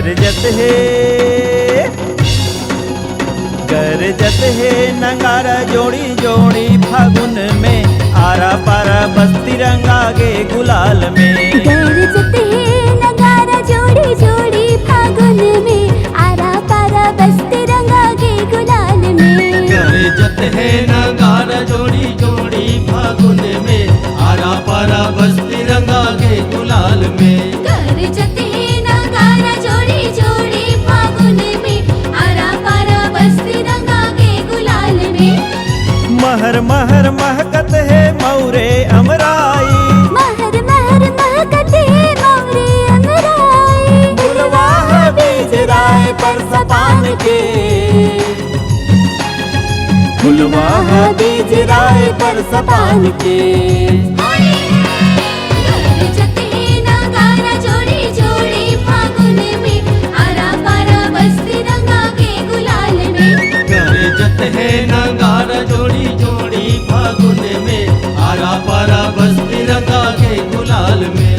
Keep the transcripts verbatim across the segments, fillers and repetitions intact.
गरजत हे, गरजत हे नगारा जोड़ी जोड़ी फागुन में, आरा पारा बस्ती रंगा गे गुलाल में। गरजत हे नगारा जोड़ी जोड़ी फागुन में, आरा पारा बस्ती रंगा गे गुलाल में। गरजत हे नगारा जोड़ी जोड़ी फागुन में, आरा पारा बस्ती रंगा गे गुलाल में। गरजत हे नगारा जोड़ी जोड़ी फागुन में, आरा पारा बस्ती रंगा गे गुलाल में। महर महर महकत हे मौरे अमराई। महर महर महकत हे मौरे अमराई। फुलवा ह बीज राय परसपान के। फुलवा ह बीज राय परसपान के। गरजत हे नगारा जोड़ी जोड़ी फागुन में, आरा पारा बस्ती रंगा गे गुलाल में। गरजत हे नगारा जोड़ी जोड़ी फागुन में, आरा पारा बस्ती रंगा गे गुलाल में।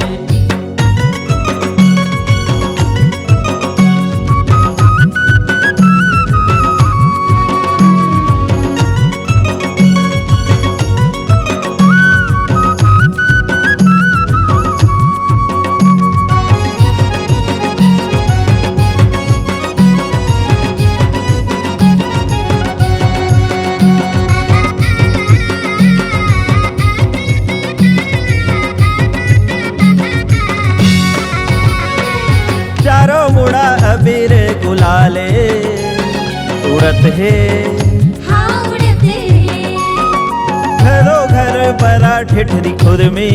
चारों मुड़ा अबीर गुलाले उड़त हे। हाँ, उड़त हे। घरो घर बरा ठेठरी खुरमी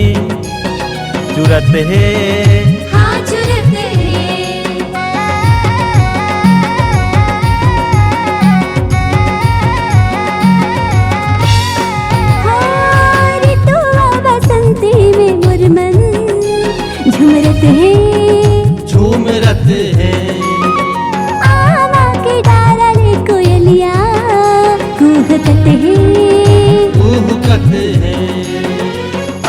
चुरत हे। हाँ, चुरत हे। हाँ, ऋतुआ बसंती में मुरमन झुमरत हे। झूमरत हे। आमा के डारा ले कोयलिया कुहकत हे। कुहकत हे।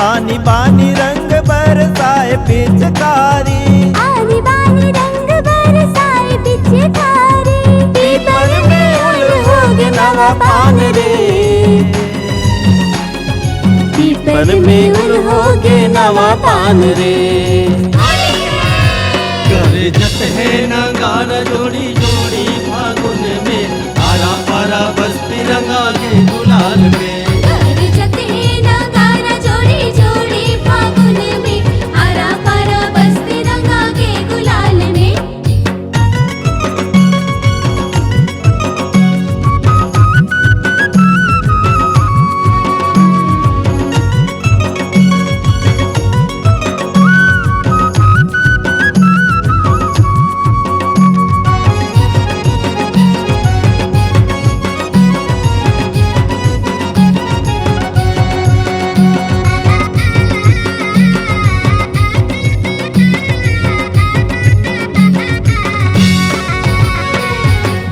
आनी बानी रंग बरसाए पिचकारी। आनी बानी रंग बरसाए पिचकारी। पीपल में उल होगे नवा पान रे। पीपल में उल होगे नवा पान रे। गरजत हे नगारा जोड़ी जोड़ी फागुन में, आरा पारा बस्ती रंगा गे गुलाल में। गरजत हे नगारा जोड़ी जोड़ी फागुन में, आरा पारा बस्ती रंगा गे गुलाल में।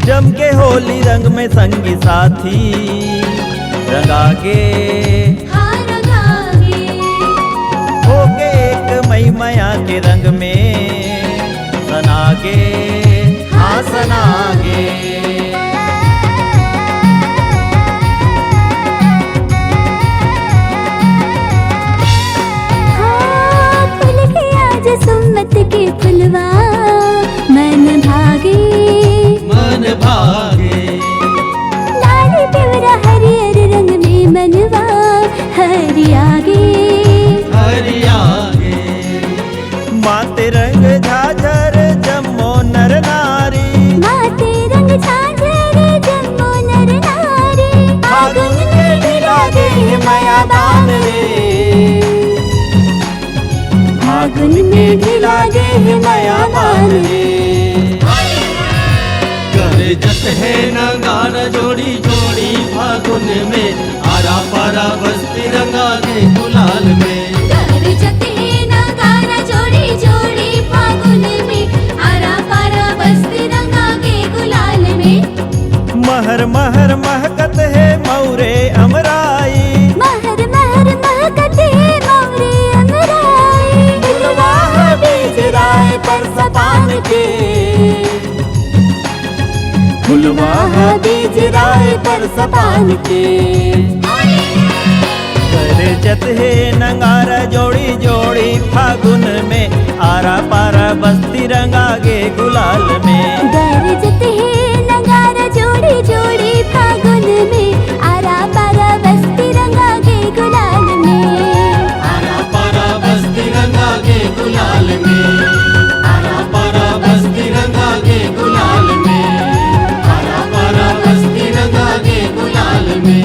जम के होली रंग में संगी साथी रंगा गे। हाँ, रंगा गे। होके एक मई मया के रंग में सना गे। हाँ, सना गे। हाँ, फूल के आज सुम्मत के फुलवा मन भागे। मन भागे। लाल पिवरा हरियर रंग में मनवा हरिया गे। हरिया गे। माते रंग झाझर जम्मो नर नारी। माते रंग झाझर जम्मो नर नारी। फागुन में ढिला गे हे मया बान रे। फागुन में ढिला गे हे मया बान रे। गरजत हे नगारा जोड़ी जोड़ी फागुन में, आरा पारा बस्ती रंगा गे गुलाल में। गरजत हे नगारा जोड़ी जोड़ी फागुन में, आरा पारा बस्ती रंगा गे गुलाल में। महर महर महकत हे मौरे अमराई। महर महर महकत हे मौरे अमराई। फुलवा ह बीज राय परसपान के। राय बरसा पान के। गरजत हे नगारा जोड़ी जोड़ी फागुन में, आरा पारा बस्ती रंगा गे गुलाल में। गरजत हे नगारा जोड़ी जोड़ी फागुन में, आरा पारा बस्ती रंगा गे गुलाल में। आरा पारा बस्ती रंगा गे गुलाल में। आरा पारा बस्ती रंगा गे गुलाल में। आरा पारा बस्ती रंगा गे गुलाल में।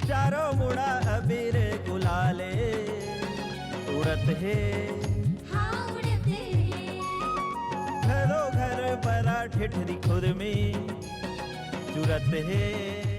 चारों मुड़ा अबीर गुलाले उड़त हे। हाँ, उड़त हे। घरो घर बरा ठेठरी खुरमी चुरत हे।